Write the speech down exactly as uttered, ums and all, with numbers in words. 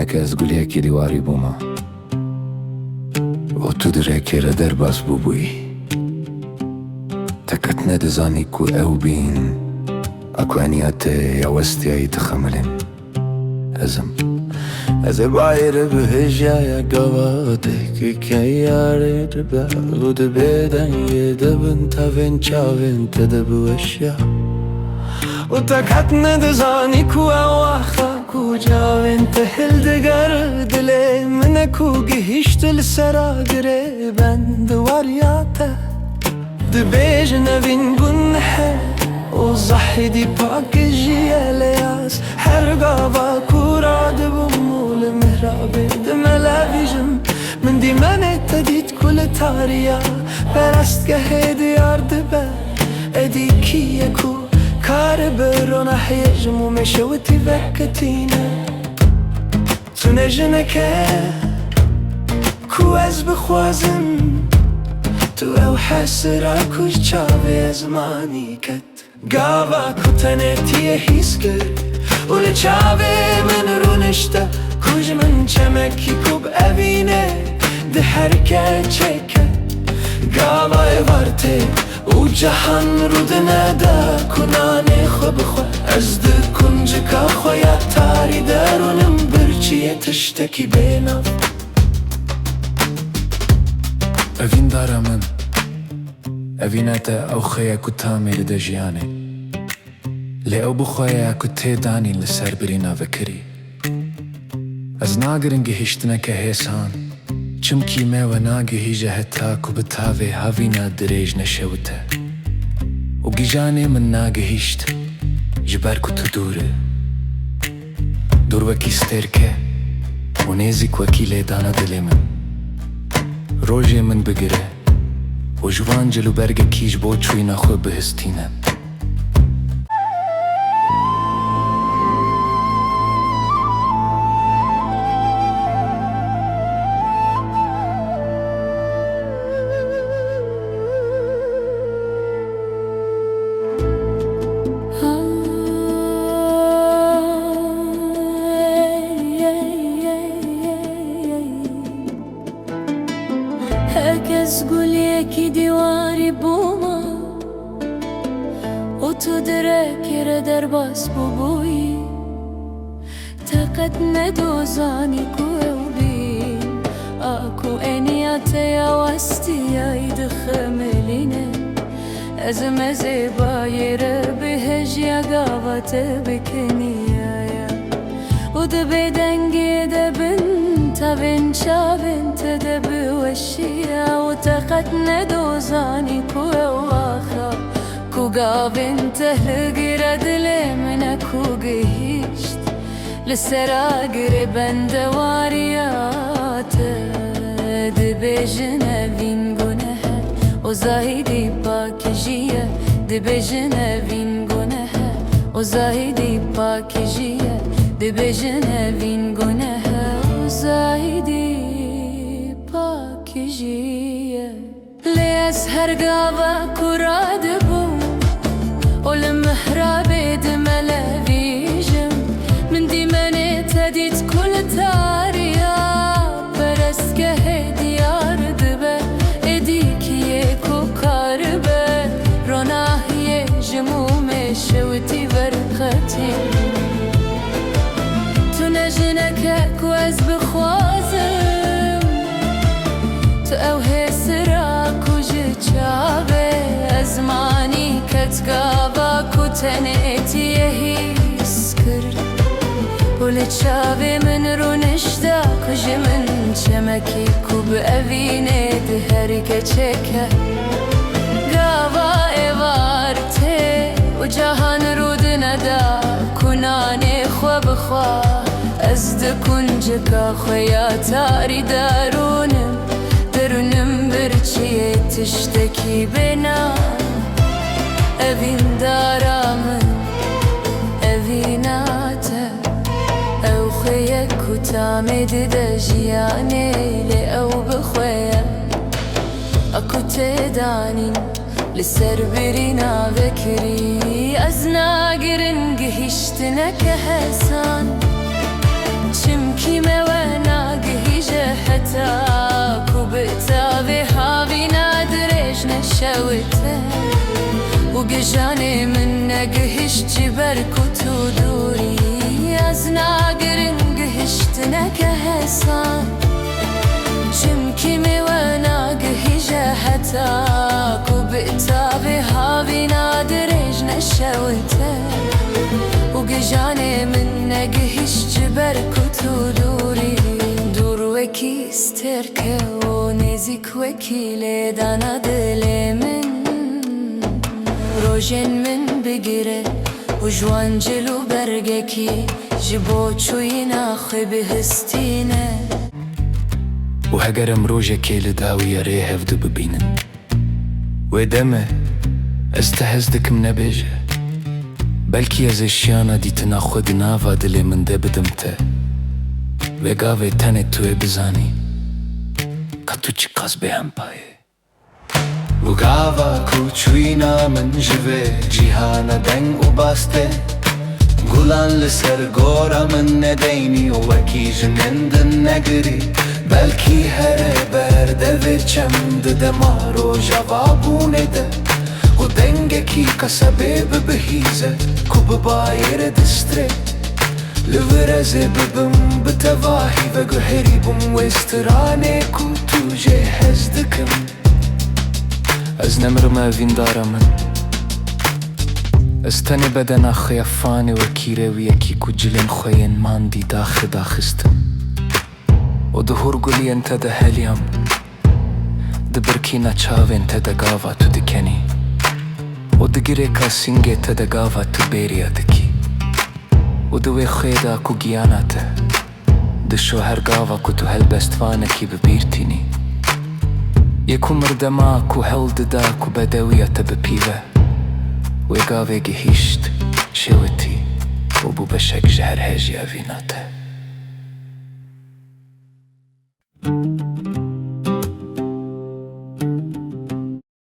Eke ez guliyekî dîwarî bûma û tu di rekê re derbas bûbûyî, te qet nedizanî ku ew bîn a ku eniya te ya westiyayî dixemilîn. Ez im. Ez ê bayê re bihêjiyaya gava te ku keyarê dibe û di bêdengê de bin tevên çavên te de biweşiya. Û te qet nedizanî ku ew axa ku çavên te hildigere dilê min e ku gihîşt li ser agirê ben di wariya te. Dibêjin evîn guneh e û zahîdî pakijî ye, lê ez her gava ku radibûm û li mihrabê dimelevîjim, min dîmenê te dît ku li tariya perestgehê diyar dibe. Êdî kî ye ku karibe ronahiyê ji mûmê şewitî veketîne? Tu ne jineke ku ez bixwazim, tu ew hesira ku ji çavê ezmanî ket. Gava ku tenêtiyê hîs kir û li çavê min rûnişte, ku ji min çemekî ku bi evînê di her keçê ke. Gava êvar tê û cahan rûdine de ku nanê xwe bixwe. Ez di kuncika xwe ya tarî de rûnim birçiyê tiştekî bênav. Evîndara min, evîna te ew xwe ye ku tamê dide jiyanê. Lê ew bi xwe ye ku tê danîn li ser birîna vekirî. Ez nagirim gihîştineke hêsan, çimkî me we nagihîje heta ku bi tavê havîna dirêj neşewite. Û gijanê min nagihîşt, ji ber ku tu dûr î. Dûr wekî stêrke û nêzîk wekî lêdana dilê min. Rojê min bigire û ji van cil û bergekî ji bo çûyîna xwe bihistîne. Heke ez guliyekî dîwarî bûma û tu di rekê re derbas bûbûyî, te qet nedozanî ku ew bîn a ku eniya te ya westiyayî dixemilîne. Ez im, ez ê bayê re bihêjiya gava te bikiniyaya. Û di bêdengê de bin tavên çavên te de biweşiya û te qet nedozanî ku ew axa ku gavên te hilgire dilê min e ku gihîşt li ser agirê bendewariya te. Dibêjin evîn guneh e û zahîdî pakijî ye. Dibêjin evîn guneh e û zahîdî pakijî ye. Dibêjin evîn guneh e û zahîdî pakijî ye. Lê ez her gava ku radibûm û li mihrabê dimelevîjim, min dîmenê te dît ku li tariya perestgehê diyar dibe. Êdî kî yê ku karibe ronahiyê ji mûmê şewitî verqetî? Tu ne jineke ku ez bixwazim, tu ew hêsira ku ji çavê ezmanî ket gava ku tenêtiyê hîs kir. Û li çavê min rûnişta ku ji min çemekî ku bi evînê di her keçeke. Gava êvar tê û cahan rûdine da ku nanê xwe bixwa. Ez di kuncika xwe ya tarî de rûnim, derûnim birçiyê tiştekî bêna. Evîndara min, evîna te, ew xwe ye ku tamê dide jiyanê, lê ew bi xwe ye a ku tê danîn. Li ser birîna vekirî ez nagirim gihîştineke hêsan. Çi Çimkî me we nagihîje heta ku bi tavê havîna dirêj neşewite û gijanê min negihişt ji ber ku tu dûrî. Ez nagirim gihiştineke hesan. Çimkî me we nagihîje heta ku bi tavê havîna dirêj neşewite û gijanê min negihişt ji ber ku tu dûrî. Dûr wekî sterke û nêzîk wekî lêdana dilê min. Rojên min bigire û ji wan cil û bergekî ji bo çûyîna xwe bihistîne. Û heger em rojekê li dawiyê rê hevdu bibînin, wê demê ez te hez dikim nebêje. Belkî ez ê şiyana dîtina xwe di nava dilê min de bidim te. Wê gavê tenê tu ê bizanî ka tu çiqas bêhempa yî. Û gava ku çûyîna min ji vê cîhana deng û bas tê, gulan li ser gora min nedeynî û wekî jinên din negirî. Belkî here ber devê çem di dema rojava bûnê de, û dengekî qesebê bibihîze ku bi bayê re distrê. Li vir ez ê bibim bi tevahî veguherîbûm wê stranê ku tu jê hez dikim. Ez nemirime vîndara min. Ez tenê bedena xwe ya fanê wekî rêwiyekî ku cilên xwe yên mandî daxê daxistin û di hûrguliyên te de heliyam, di birkîna çavên te de gava tu dikenî û di girêka singê te de gava tu bêriya dikî. Û di wê xwê de ku giyana te dişo, her gava ku tu helbestvanekî bi bîr tînî, yê ku mirdema ku hewl dida ku bedewiya te bipîve, wê gavê gihîşt, şêwitî û bû beşek ji her hêjiya vîna te.